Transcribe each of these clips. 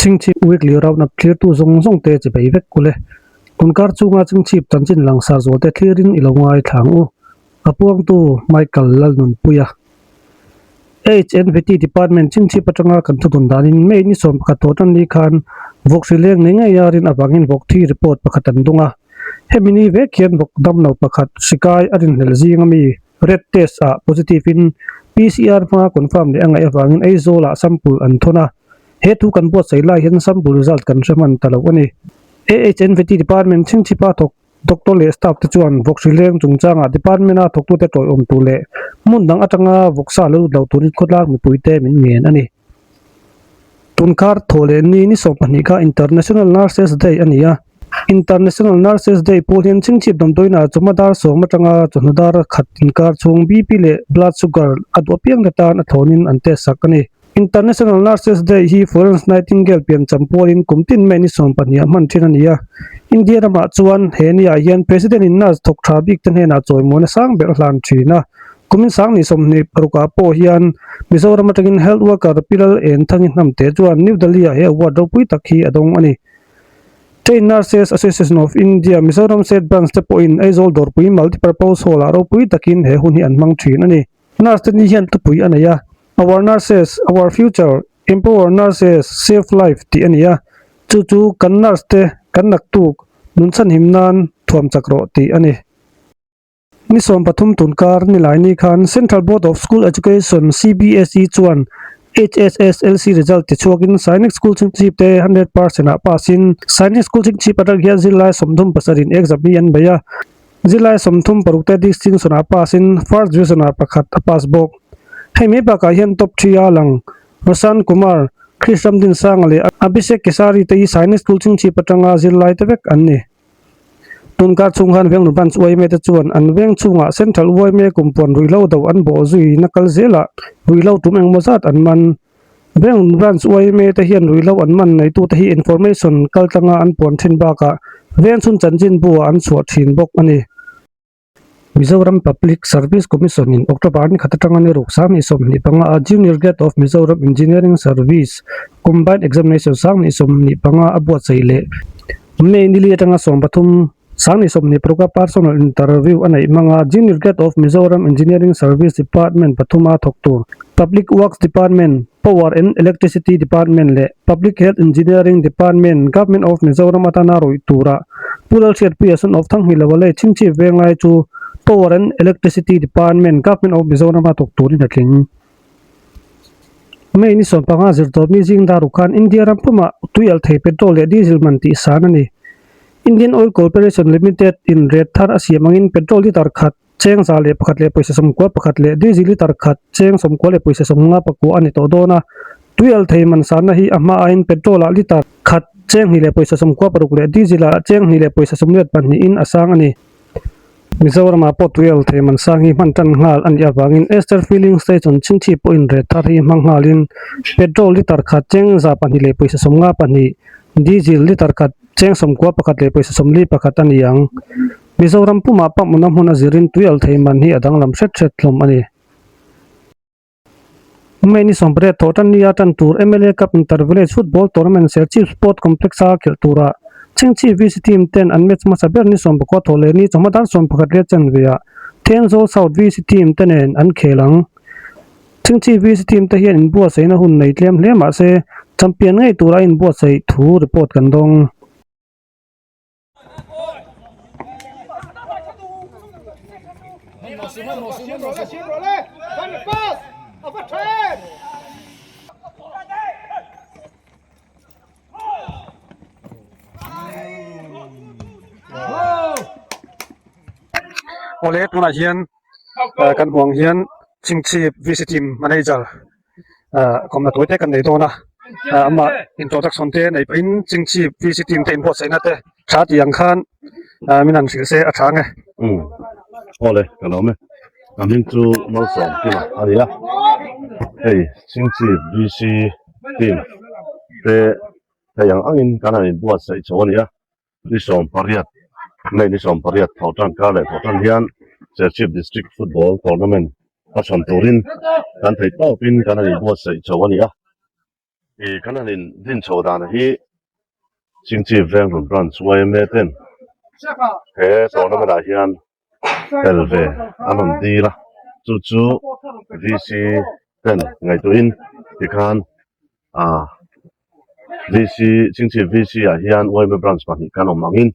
Chingchhip Weekly Roundup thlirtu zawng zawng te chi bei vek kul e. Tunkar chunga chingchhip chanchin langsar zual te thlirin i lo ngaithla ang u. A puangtu Michael Lalnunpuia. HNVT Department chingchhip atanga kan thudun danin May ni 11 tawh tan ni khan vawk hri leng nei ngei a rin avangin vawk thi report pakhat an dung a. Hemi ni vek hian vawk damlo pakhat hri kai a rinhlelh zing ami red test ah positive in PCR hma confirm leh a ngaih avangin Aizawl ah sample an thawn a. He thu kan buatsaih lai hian sample result kan hre hman ta lo a ni. AHNVT Department chhingchhipa thawk Doctor leh staff te chuan vawk hri leng chungchangah department a thawktute tawiawm tur leh hmun dang atanga vawksa lo lut lo turin khawtlang mipuite min ngen a ni. Tunkar thaw leh ni ni 12 kha International Nurses Day a ni a. International Nurses Day pawh hian chhingchhip damdawiinah chawhma dar sawm atanga chawhnu dar khat inkar chhung BP leh Blood Sugar a duh apiangte tan a thlawnin an test sak a ni. International Nurses Day hi Florence Nightingale piancham pualin kum tin May ni 12 ah hman thin a ni a. India ramah chuan he ni ah hian President in nurse thawk tha bik te hnenah chawimuan a sang ber a hlan thin a. Kumin sang ni 26 ah pawh hian Mizoram atangin Health Worker Pilal Enthangi Hnamte chuan New Delhi ah he award ropui tak hi a dawng a ni. Trained Nurses Association of India Mizoram State Branch te pawhin Aizawl Dawrpui Multipurpose Hall ah ropui takin he hun hi an hmang thin a ni. Nurse te ni hian thupui a nei a, Our Nurses, Our Future, Empower Nurses, Save Life tih a ni a, chu chu kan nurse te kan naktuk nun chhanhim nan thuam chak rawh tih a ni. Ni 13 tunkar nilai ni khan Central Board of School Education, CBSE, chuan HSSLC result ti chhuakin Sainik School Chhingchhip te 100% ah pass in Sainik School Chhingchhip atang hian zirlai 37 in exam hi an bei a, Zirlai 36 te distinction ah pass in first division ah pakhat a pass bawk. Hei mai bakah hian top 3 a lang Roshan Kumar, Chris Ramdinsanga leh Abhishek Kesari te hi Sainik School Chhingchhip atanga zirlai te vek an ni. Tunkar chhung khan Vengnu Branch yma te chuan an veng chhungah Central yma kumpuan ruihhlo do an bawh zui na kal zelah ruihhlo tum engmaw zat an man. Vengnu Branch yma te hian ruihhlo an man neitute hi information kal tlanga an puan thin bakah veng chhun chanchin buah an chhuah thin bawk a ni. Mizoram Public Service Commission in October ni khat atanga ni ruk 2025 a Junior Grade of Mizoram Engineering Service Combined Examination 2025 a buatsaih leh May ni li atanga 13 2026 a Personal Interview a neih hmanga Junior Grade of Mizoram Engineering Service Department pathuma thawk tur Public Works Department, Power and Electricity Department leh Public Health Engineering Department, Government of Mizoram atana rawih tura Pu Lalhriatpuia Son of Thanghniloa leh Chhingchhip Venglai chu Power and Electricity Department, Government of Mizoram a thawk turin a tling. May ni 15 zirtawp mi zing dar ruk khan India ram pumah tui alh thei petrol leh diesel man tih san a ni. Indian Oil Corporation Limited in rate thar a siam angin petrol litre khat cheng 101.91 leh diesel litre khat cheng 99.59 a ni tawh dawn a. Tui alh thei man sanna hi a hma aiin petrol ah litre khat cheng 2.96 leh diesel ah cheng 2.82 in a sang a ni. Mizoramah pawh tui alh thei man sang hi hman tan nghal a nih avangin Esther Filling Station chhingchhip pawhin rate thar hi hmang nghalin petrol litre khat cheng 252, diesel litre khat cheng 91.41 a ni ang. Mizoram pumah pump una hmun a zirin tui alh thei man hi a danglam hret hret hlawm a ni. May ni 18 thawh tan nia tan tur mla Cup Inter Village Football Tournament Serchhip Sport Complex a khelh turah Chhingchhip VC team ten an match hmasa ber ni 19 thawh leh ni chawhma dar 11 leh chanve ah Thenzawl South VC team te nen an khel ang. Chhingchhip VC team te hian inbuatsaihna hun nei tlem hle mahse champion ngei tura inbuatsaih thu report kan dawng. Awle tunah hian kan huang hian Chhingchhip VC team manager kawmna tawi te kan nei dawn a amah introduction te nei pahin Chhingchhip VC team te inbuatsaihna te tha tih ang khan min han hrilh se a tha ang e. Awle ka lawm e ka hming chu Malsawm Kima a ni a hei Chhingchhip VC team te hei ang angin kan han inbuatsaih chho a ni a. Ni 18, May ni 18 thawh tan kar leh thawh tan hian Serchhip District Football Tournament a chhan turin kan theih tawpin kan han inbuatsaih chho a ni a. Ih kan han in din chho dan hi Chingchip Vengrun Branch yma ten he tournament ah hian tel ve an rawn dil a, chu chu VC ten ngaihtuahin tikhan ah VC Chingchip VC ah hian yma branch pahnih kan awm angin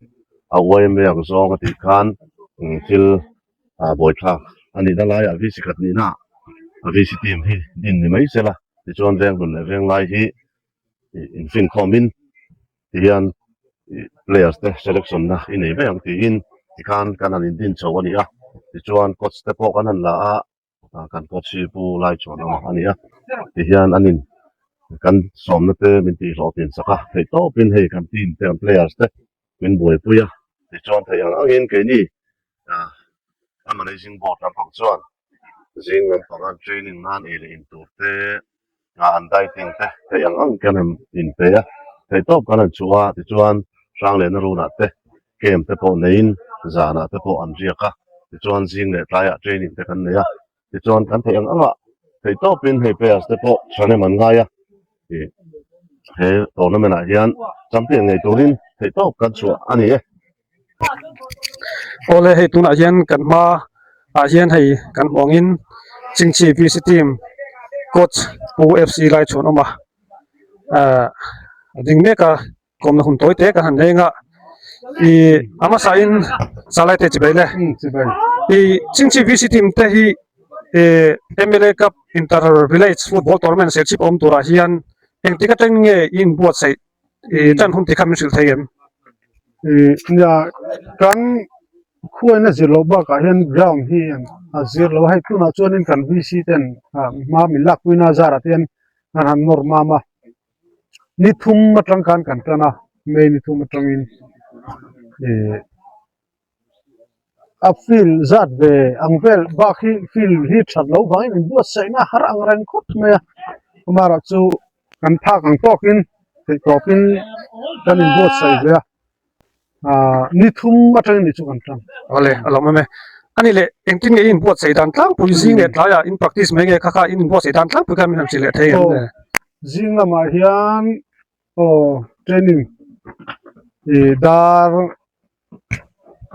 a yma ang zawng a tih khan thil ah buaithlak a nihna laiah VC khat nihna ah VC team hi din ni mai sela tichuan Vengrun leh Venglai hi infinkhawmin tihian players te selection na i nei mai ang tiin tikhan kan han indin chho a ni a tichuan coach te pawh kan han la a kan coach hi pu lai chuan awm a ni a tihian an in kan sawmna te min tih hlawh tin sak a theih tawpin hei kan team te kan players te min buaipui a tichuan theih ang angin keini a managing board lampang chuan zing lampang an training nan ei leh in tur te ah an dieting te theih ang ang kan han inpe a theih tawp kan han chhuah a tichuan Hranglehna runah te camp te pawh neiin zanah te pawh an riak a tichuan zing leh tlaiah training te kan nei a tichuan kan theih ang angah theih tawpin hei players te pawh thahnem an ngai a ih he tournament ah hian champion ngei turin theih tawp kan chhuah a ni e. Awle hei tunah hian kan hma ah hian hei kan hmuh angin Chingchi VC team coach Pu FC Laichhuan awm a ahh a ding mek a kawmna hun tawi te kan han leng a ih a hmasa in zalai te chibai le ih Chingchi VC team te hi ih M_L_A cup inter village football tournament serchhip awm turah hian engtik atang nge i inbuatsaih I tan hun tih kha min hrilh thei em? Nia, kan khuain a zir loh bakah hian ground hi a zir lo a, hei tunah chuanin kan VC ten hma min lakpuina zarah te hian an han nawr mam a, ni thum atang khan kan tan a, May ni thum atangin ih a field zat ve ang vel bak hi field hi that loh vangin inbuatsaihna har ang reng khawp mai a amaherawh chu kan phak ang tawkin theih tawpin kan inbuatsaih ve a ahh ni thum atangin ni chu kan tan. Awle a lawm em e ani leh engtin nge i inbuatsaih dan tlangpui zing leh tlaiah in practice mai nge kha kha in inbuatsaih dan tlangpui kha min han hrilh leh thei em le. Zing lamah hian Aw training ih dar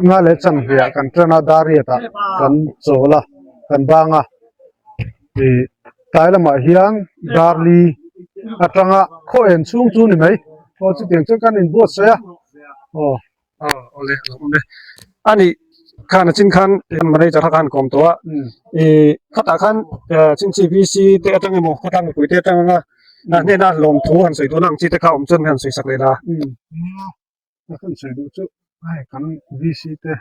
nga leh chanve ah kan tan a dar riat ah kan chawl a kan bang a ih tlai lamah hian dar li atanga khaw en chhung chu ni mai aw chutiang chuan kan inbuatsaih a aw. Aw awle a lo awm e. A nih khan a chin khan manager kha khan kawm tawh a ih khatah khan Chingchi VC te atang emaw khawtlang mipui te atang anga hnena lawmthu han sawi duhna ang chi te kha awm chuan han sawi sak leh la. Nia kan sawi duh chu hei kan VC te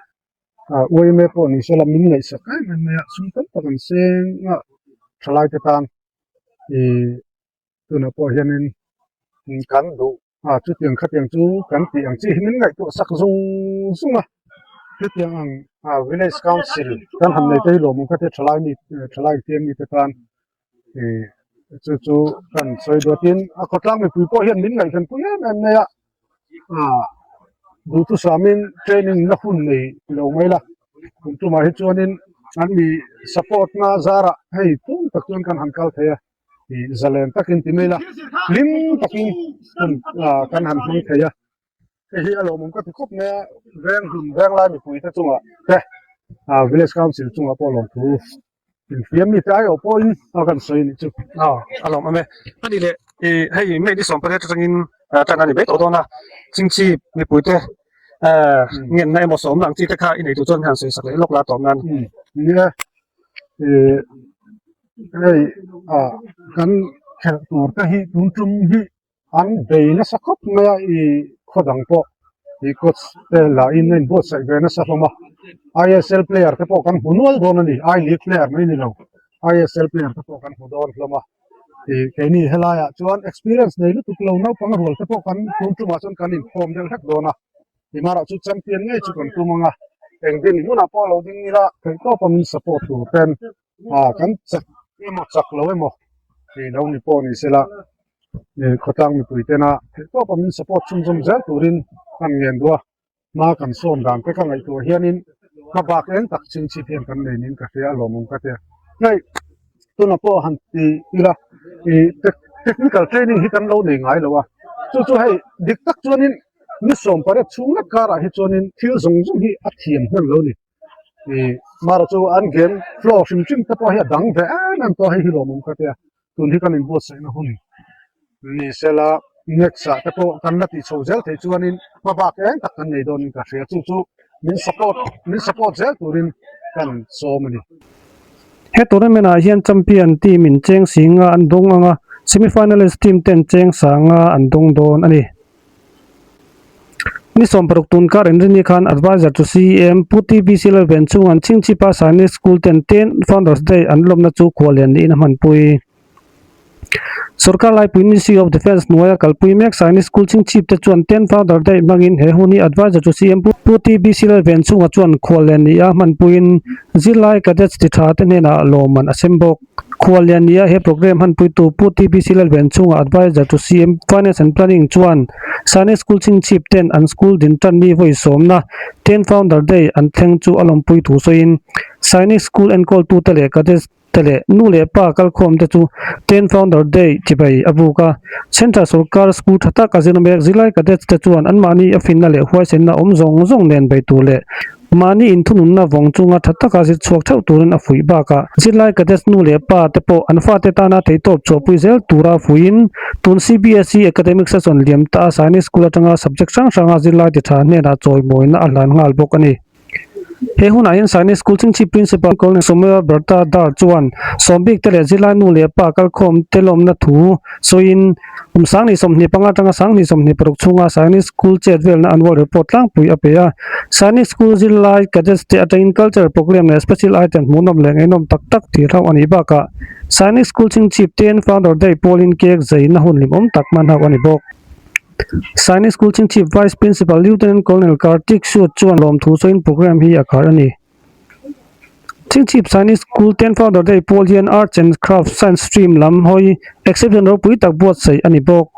yma pawh ni sela min ngaihsak em em mai a sum tam tak an seng a thalai te tan ih tunah pawh hianin kan duh a chutiang khatiang chu kan tih ang chi hi min ngaihtuah sak zung zung a hetiang ang ah village council kan han nei te hi lawmawm kha te thalai mi thalai fiam mi te tan ih chu chu kan sawi dawtin a khawtlang mipui pawh hian min ngaihven pui em em mai a ah duhthusamin training na hun nei lo mai la kum tumah hi chuanin an mi support na zarah hei tum tak chuan kan han kal thei a. Ih zalen takin ti mai la hlim takin hun ah kan han hmang thei a hei hi a lawmawm ka ti khawp mai a veng hlun veng lai mipui te chungah te ah village council chungah pawh lawmthu infiam mi te aiawh pawhin a kan sawi a nih chu. Aw a lawmawm e a nih leh ih hei May ni 18 atangin tan a ni mai tawh dawn a chingchi mipui te ah ngenna emaw sawmna ang chi te kha i nei tur chuan han sawi sak leh lawk la tawp nan. Nia ih Hei ah kan khelh tur te hi tun tum hi an bei nasa khawp mai a ih khaw dang pawh ih coach te lah in a inbuatsaih ve nasa hlawm a I_S_L player te pawh kan hmu nual dawn a ni I league player mai ni lo I_S_L player te pawh kan hmu dawn hlawm a ih keini helaiah chuan experience nei lutuk lo naupang rual te pawh kan tun tumah chuan kan inkhawm deuh hlek dawn a. Hmarah chu champion ngei chu kan tum ang a, eng din hmunah pawh lo ding ila theihtawpa min support tur ten ah kan chak emaw chak lo emaw tih lo ni pawh ni sela ih khawtlang mipui tena theihtawpa min support chhunzawm zel turin kan ngen duh a, hma kan sawn dan te ka ngaihtuah hianin hma bak eng tak chingchip hian kan nei niin ka hria a lawmawm ka tia. Hei tunah pawh han ti ila ih. Technical training hi kan lo nei ngai lo a, chu chu hei dik tak chuanin ni 18 chhung lek karah hi chuanin thil zawng zawng hi a thiam hman lo ni. Ih mara chu an game flow hrim hrim te pawh hi a dang ve em em tawh a, hei hi lawmawm ka tia. Tun hi kan inbuatsaihna hun ni sela next ah te pawh kan la tih chho zel theih chuanin hma bak eng tak kan nei dawnin ka hria. Chu chu min support min support zel turin kan sawm a ni. He tournament ah hian champion team in cheng singa an dawng ang a, semi-finalist team ten cheng sanga an dawng dawn a ni. Ni 16 tun kar inrini khan advisor chu CEM Pu TBC Lalven chung an Chingchipa Sainik School ten ten Founders Day an lawmna chu khuallian niin a hmanpui. Sorkar laipui Ministry of Defence hnuaia kalpui mek Sainik School Chingchip te chuan ten Founder Day hmangin he hun hi advisor chu CEM Pu TBC Lalven chunga chuan khuallian nia hmanpuiin zirlai cadets ti tha te hnenah lawmman a sem bawk. Khuallian nia he programme hmanpuitu Pu TBC Lalven chunga advisor to CM Finance and Planning chuan Sainik School Chhingchhip ten an school din tan ni vawi sawmna ten Founder Day an thleng chu a lawmpui thu sawiin Sainik School enkawltute leh cadets te leh nu leh pa kalkhawm te chu ten Founder Day chibai a buk a. Central sorkar school tha tak a zirna mek zirlai cadets te chuan anmahni a finna leh huaisenna awm zawng zawng nen bei tur leh Mahni inthununna vawng chunga tha taka zir chhuak theuh turin a fuih bakah zirlai cadets nu leh pa te pawh an fate tana theihtawp chhuahpui zel tura fuihin tun CBSE academic session liam ta a Sainik School atanga subject hrang hranga zirlai ti tha hnenah chawimawina a hlan nghal bawk a ni. He hunah hian Sainik School Chingchhip Principal Colonel Soumya Brata Dhar chuan sawmbik te leh zirlai nu leh pa kalkhawm te lawmna thu sawiin Kum 2025 atanga 2026 chhunga Sainik School chet velna annual report tlangpui a pe a. Sainik School zirlai cadets te atangin cultural programme leh special item hmuhnawm leh ngaihnawm tak tak tih hlauh a nih bakah Sainik School chhingchhip ten Founder Day pawlin cake zaina hun hlimawm tak hman hauh a ni bawk. Sainik School chhingchhip Vice Principal Lieutenant Colonel Kartik Sood chuan lawmthu sawiin programme hi a khar a ni. Chhingchhip Sainik School ten Founder Day pawl hian Arts and Crafts Science Stream lam hawi exhibition ropui tak buatsaih a ni bawk.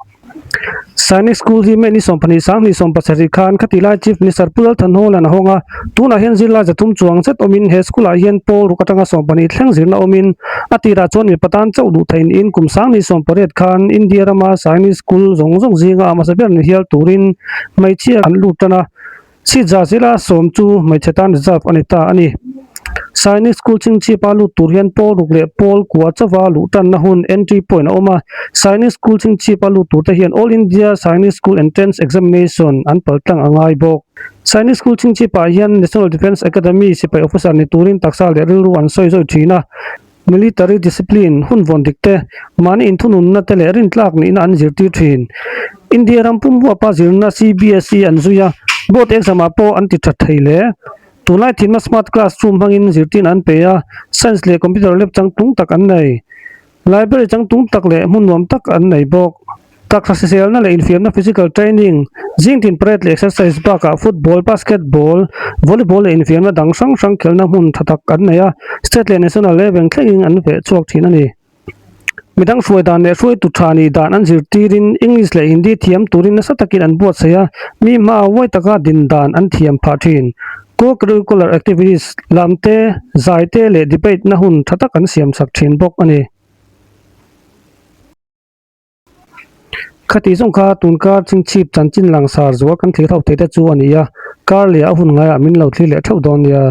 Sainik School hi May ni 12 2017 khan khatilai Chief Minister Pu Lal Thanhawla'n a hawng a, tunah hian zirlai 300 chuang zet awmin he school ah hian pawl ruk atanga 12 thleng zirna awmin a tirah chuan mipa tan chauh duh theih niin kum 2018 khan India rama Sainik School zawng zawng zinga a hmasa ber ni hial turin hmeichhia an lut tan a. Seat za zela sawm chu hmeichhe tan reserve a ni ta a ni. Sainik School chhingchhipa lut tur hian pawl ruk leh pawl kua chauva luh tanna hun entry point a awm a. Sainik School chhingchhipa lut turte hian All India Sainik School Entrance Examination an pal tlang a ngai bawk. Sainik School chhingchhipah hian National Defence Academy sipai officer ni turin taksa leh rilru an sawi zawi thin a. Military discipline, hun vawn dik te, mahni inthununna te leh rintlak nihna an zirtir thin. India ram pum huapa zirna CBSE an zui a, board exam ah pawh an ti tha thei hle. Tunlai thimna smart classroom hmangin zirtirna an pe a, science leh computer lab changtlung tak an nei. Library changtlung tak leh hmun nuam tak an nei bawk. Taksa hriselna leh infiamna physical training, zing tin parade leh exercise bakah football, basketball, volleyball leh infiamna dang hrang hrang khelhna hmun tha tak an nei a, state leh national level thlengin an veh chhuak thin a ni. Midang hruai dan leh hruaitu tha nih dan an zirtirin English leh Hindi thiam turin nasa takin an buatsaih a, mi hma huai taka din dan an thiam phah thin. Co-curricular activities lam te, zai te leh debate na hun tha tak an siamsak thin bawk a ni. Khati zawng kha tun kar chhingchhip chanchin langsar zual kan thlir ho thei te chu a ni a, kar leh a hun ngaiah min lo thlir leh theuh dawn nia.